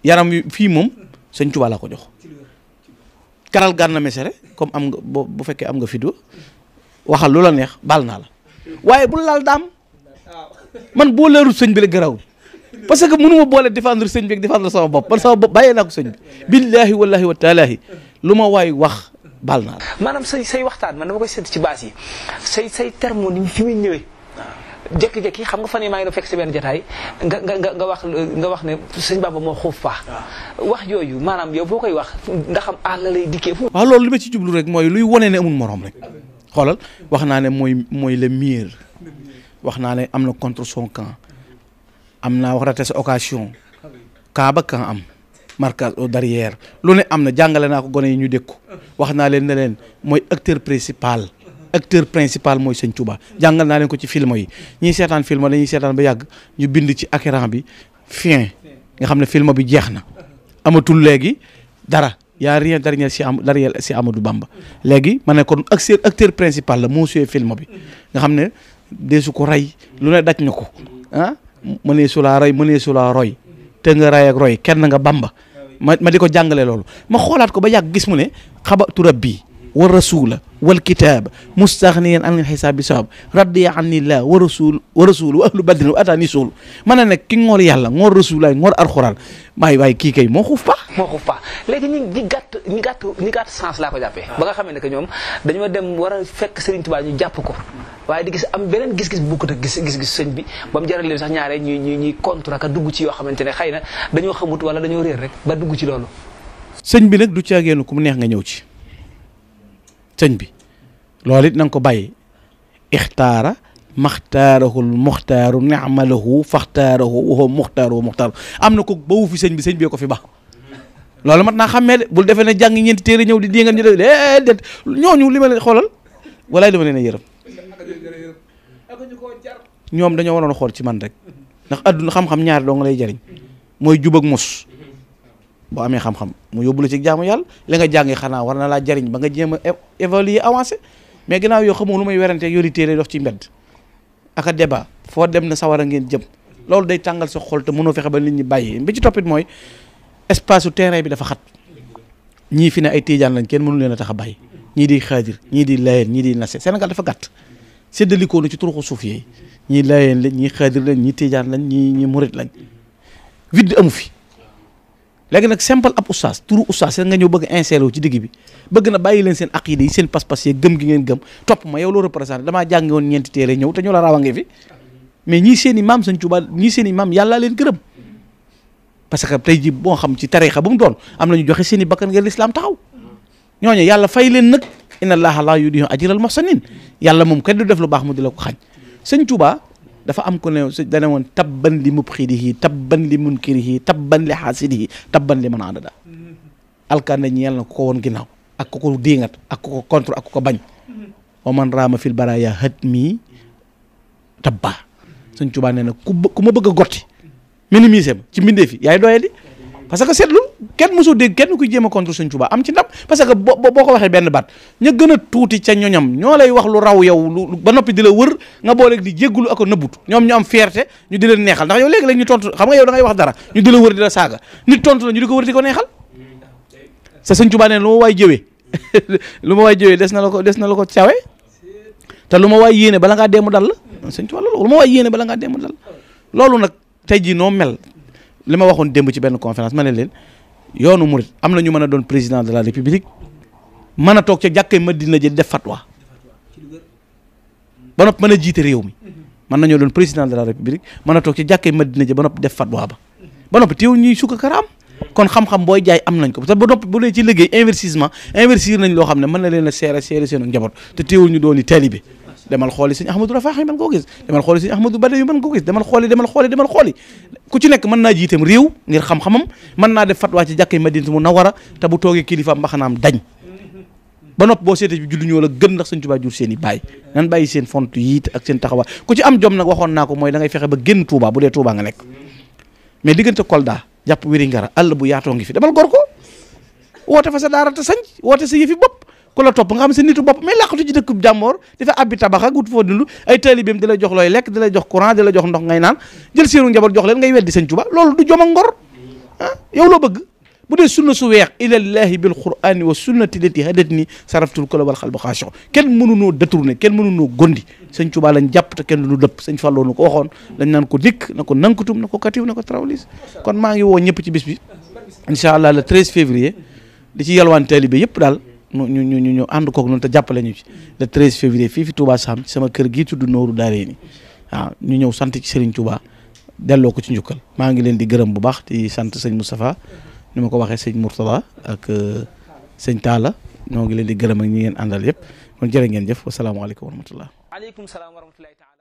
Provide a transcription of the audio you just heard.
yaram wi fii moom sëñ Tuubaa laa ko jox karal Gana Messere comme am nga bu fekkee am nga vidéo waxal lu la neex baal naa la waaye bu laal daam man boo leerul sëñ bi la garaawul parce que mënu ma boole défendre sëñ bi ak défendre sama bopp man sama bopp bàyyee naa ko sëñ bi billaahi wallaahi wa taalaahi lu ma waay wax baal naa la. maanaam say waxtaan man dama koy seet ci base yi say terme ni fi muy ñëwee jékki-jékki xam nga fan yii maa ngi doon fekk si benn jotaay nga wax ne sëñ Bamba moo xuuf paax wax yooyu maanaam yow boo koy wax nga xam àll lay dikkee. waaw loolu li ma ci jublu rek mooy luy wane ne amul morom rek xoolal wax naa ne mooy le meilleur wax naa ne am na contre son camp am naa wax raté sa occasion camp ba camp am marquage au derrière lu ne am na jàngale naa ko gone yi ñu dégg ko wax naa leen ne leen mooy acteur principal mooy sëñ Touba jàngal naa leen ko ci film yi ñiy seetaan film dañuy seetaan ba yàgg ñu bind ci écran bi fin nga xam ne film bi jeex na amatul léegi dara y'a rien derrière si Amadou Bamba léegi ma ne kon acteur principal la moo suyee film bi nga xam ne deesu ko rey lu ne daj na ko ah mënee su laa rey mënee su laa roy te nga rey ak roy kenn nga Bamba ma di ko jàngale loolu ma xoolaat ko ba yàgg gis mu ne xabatu rabbi wa rasula wal kitaaba mustaxniyan an xisaab bi sabab radiya anillah wa rasul wa ahlu badrin wa atani suul ma ne nag ki ngoor yàlla ngoor rasulaay ngoor alxuraan waaye kii kay moo xuuf paax léegi ñi gàtt sens laa ko jàppee ba nga xamee ne que ñoom dañoo dem war a fekk Serigne Touba ñu jàpp ko waaye di gis am beneen gis-gis bu bokkut ak gis-gis sëñ bi ba mu jaral leen sax ñaare ñuy contre ak dugg ci yoo xamante ne xëy na dañoo xamut wala dañoo réer rek ba dugg ci loolu. sëñ bi nag du caageenu ku mu neex nga ñëw ci sëñ bi loolu it na nga ko bàyyi ixtaara maxtaarahul muxtaaru ni'malahu faxtaarahu wa huwa muxtaaru am na ko ba wu fi sëñ bi ko fi ba loolu mat naa xàmmee de bul defee ne jàng ñeenti téere ñëw di nga ñu def déedéet ñooñu li ma leen xoolal walaay li ma leen a yërëm ñoom dañoo waroon a xool ci man rek ndax adduna xam-xam ñaari doo nga lay jariñ mooy jub ak mos boo amee xam-xam mu yóbbu la ci jaamu yàlla li nga jàngi xanaa war na laa jariñ ba nga jéem a évaluer avancé mais ginnaaw yoo xamoo lu may werante yori téere dox ci mbedd aka débat foo dem na sawar a ngeen jëm loolu day tàngal sa xol te mënoo fexe ba nit ñi bàyyi bi ci toppit mooy espace su terrain bi dafa xat ñii fi ne ay tiijaan lañ kenn mënu leen a tax a bàyyi ñii di xaadir ñii di layeen ñii di nase Sénégal dafa gàtt séddalikoo na ci turuxu suuf yi ñii layeen lañ ñii xaadir lañ ñii tiijaan lañ ñii murit lañ vide amu fi léegi nag simple ab oustaz turu oustaz seen nga ñëw bëgg insérer wu ci digg bi bëgg na bàyyi leen seen aqida yi seen pas-pas yi gëm gi ngeen gëm topp ma yow loo représenté damaa jàngi woon ñeenti téere ñëw te ñu la rawa nge fi mais ñii seen i maam Sëñ Tuubaa ñii seen i maam yàlla leen gërëm parce que tey ji boo xam ci tarixa bu mu doon am nañu joxe seen i bakkan ngeen lislaam taxaw ñooñu yàlla fay leen nag inna allaha la yudiyu ajral muhsinin yàlla moom kenn du def lu baax mu di la ko xañ Sëñ Tuubaa dafa am ko ne dane woon tabban li mubxidihi tabban li munkirihi tabban li xaasidihi tabban li man adada alkande ñi yàlla na ko woon ginnaaw ak ko diingat ak ko contre ak ko bañ wa man raama fil baraya hatmi tabba Sëñ Tuubaa nee na ku ma bëgg a gotti minimiser ma ci mbindee fi yaay doye di parce que seetlu kenn mosoo dégg kenn kuy jéem a contre Sëñ Tuubaa am ci ndam parce que boo ko waxee benn baat ña gën a tuuti ca ñoñam ñoo lay wax lu raw yow lu ba noppi di la wër nga booleeg di jéggulu ak a nëbbutu ñoom ñu am fierté ñu di leen neexal ndax yow léegi-léegi ñu tontu xam nga yow da ngay wax dara ñu di la wër di la saaga nit tontu la ñu di ko wër di ko neexal sa Sëñ Tuubaa nee lu ma waay jëwee lu ma waay jëwee des na la ko cawe te lu ma waay yéene bala ngaa deemu dal la Sëñ Tuubaa loolu lu ma waay yéene bala ngaa deemu dal loolu nag tey jii noo mel li ma waxoon démb ci benn conférence ma ne leen yoonu murit am na ñu mën a doon président de la république mën a toog ca jàkkee Madina ji def fatwa ba nopp mën a jiite réew mi mën nañoo doon président de la république mën a toog ca jàkkee Madina ji ba nopp def fatwa ba nopp teew ñuy sukka karaam kon xam-xam booy jaay am nañ ko te ba nopp bu dee ci liggéey investir nañ loo xam ne mën na leen a seere seen njaboot te teewul ñu doon i taalibe demal xooli sëñ Ahmadou Rafahi mën koo gis demal xooli sëñ Ahmadou Badawi mën koo gis demal xooli ku ci nekk mën naa jiiteem réew ngir xam-xamam mën naa def fatwa ci jàkkee Madinatu Munawwara te bu toogee kilifa mbaxanaam dañ ba nopp boo seetee bi juddu ñoo la gën ndax Sëñ Tuubaa jur seen i baay nan bàyyi seen font yiit ak seen taxawaay ku ci am jom nag waxoon naa ko mooy da ngay fexe ba génn Touba bu dee Touba nga nekk mais diggante Kolda jàpp wéri ngara àll bu yaatoo ngi fi demal gor ko woote fa sa daara te sañ woote sa yëfi bopp ku la topp nga xam sa nitu bopp mais làqatu ci dëkk jàmmoor dafa abbi tabax ak wut foo dund ay taalibeem di la jox looy lekk di la jox courant di la jox ndox ngay naan jël seenu njaboot jox leen ngay weddi Sëñ Tuubaa loolu du jom ak ngor yow loo bëgg bu dee sunna su weex ilallahi bil qur'ani wa sunnati lati hadatni saraftul kula wal xalba xaasho kenn mënunoo détourné kenn mënunoo gondi sëñ Tuubaa lañ jàpp te kenn du dëpp sëñ Fallou nu ko waxoon dañ naan ko dikk na ko nankutum na ko katiw na ko trawlis kon maa ngi woo ñëpp ci bis bi incha allah le 13 février di ci yalwaan taalibe yëpp daal ñu ànd kook noonu te jàppale ñu ci le 13 février fii fi Touba Sam ci sama kër gii tudd Nooru Daarayni waaw ñu ñëw sant ci Serigne Touba delloo ko ci njukkal maa ngi leen di gërëm bu baax di sant sëñ Moustapha ni ma ko waxee sëñ Mourtada ak sëñ Talla ñoo ngi leen di gërëm ak ñi ngeen àndal yëpp kon jërë ngeen jëf wasalaamaaleykum wa rahmatullah. aleykum salaam wa rahmatullahi taala